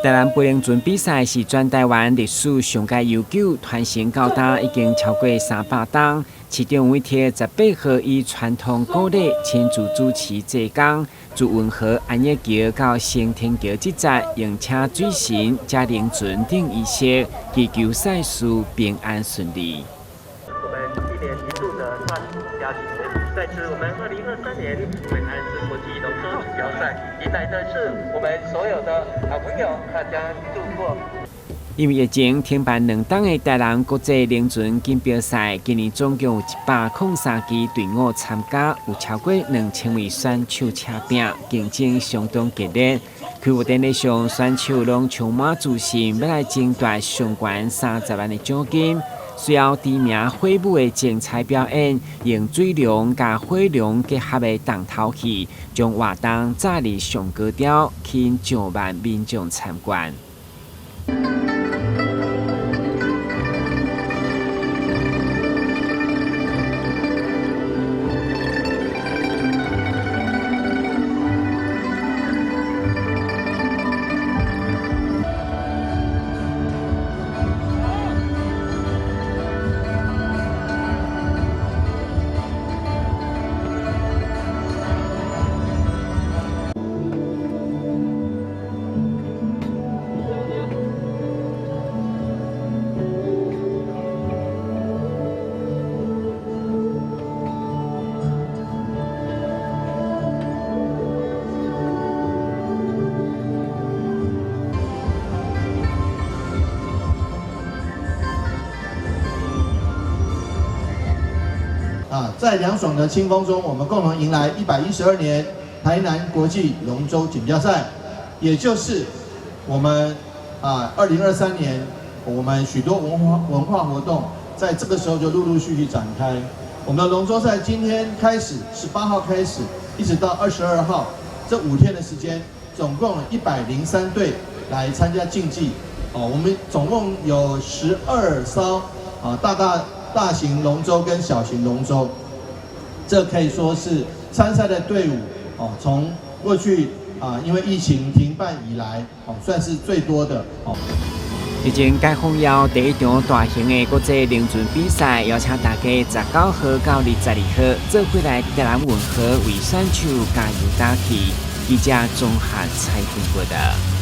台南飞龍船比賽是全台灣歷史上蓋悠久，傳承到今已經超過300冬。市長委託18號以傳統古禮親自主持濟工，自運河安業橋到升天橋這節，用請水神駕龍船等儀式，祈求賽事平安順利。我們一年一度的大型佳節，在此我們2023年台南市國際龍舟錦標賽，迎來的是我們所有的好朋友，大家度過。因為疫情停辦2冬的台南國際龍船錦標賽，今年總共有103支隊伍參加，有超過2000位選手車拼，競爭相當激烈。開幕典禮上，選手攏充滿自信，欲來爭奪上懸30萬的獎金。隨後，知名火舞的精彩表演，用水龍佮火龍結合的重頭戲，將活動炸入上高潮，吸引上萬民眾參觀。啊，在涼爽的清風中，我們共同迎來112年台南國際龍舟錦標賽，也就是我們2023年，我們許多文化活動在這個時候就陸陸續續展開。我們的龍舟賽今天開始，18號開始，一直到22號，這5天的時間，總共103隊來參加競技。哦，我們總共有12艘啊，大型龍舟跟小型龍舟，這可以說是參賽的隊伍哦。從過去啊，因為疫情停辦以來，哦，算是最多的哦。日前解封後第一場大型的國際龍船比賽，邀請大家19號到22號做伙來台南運河為選手加油打氣。記者綜合採訪報導。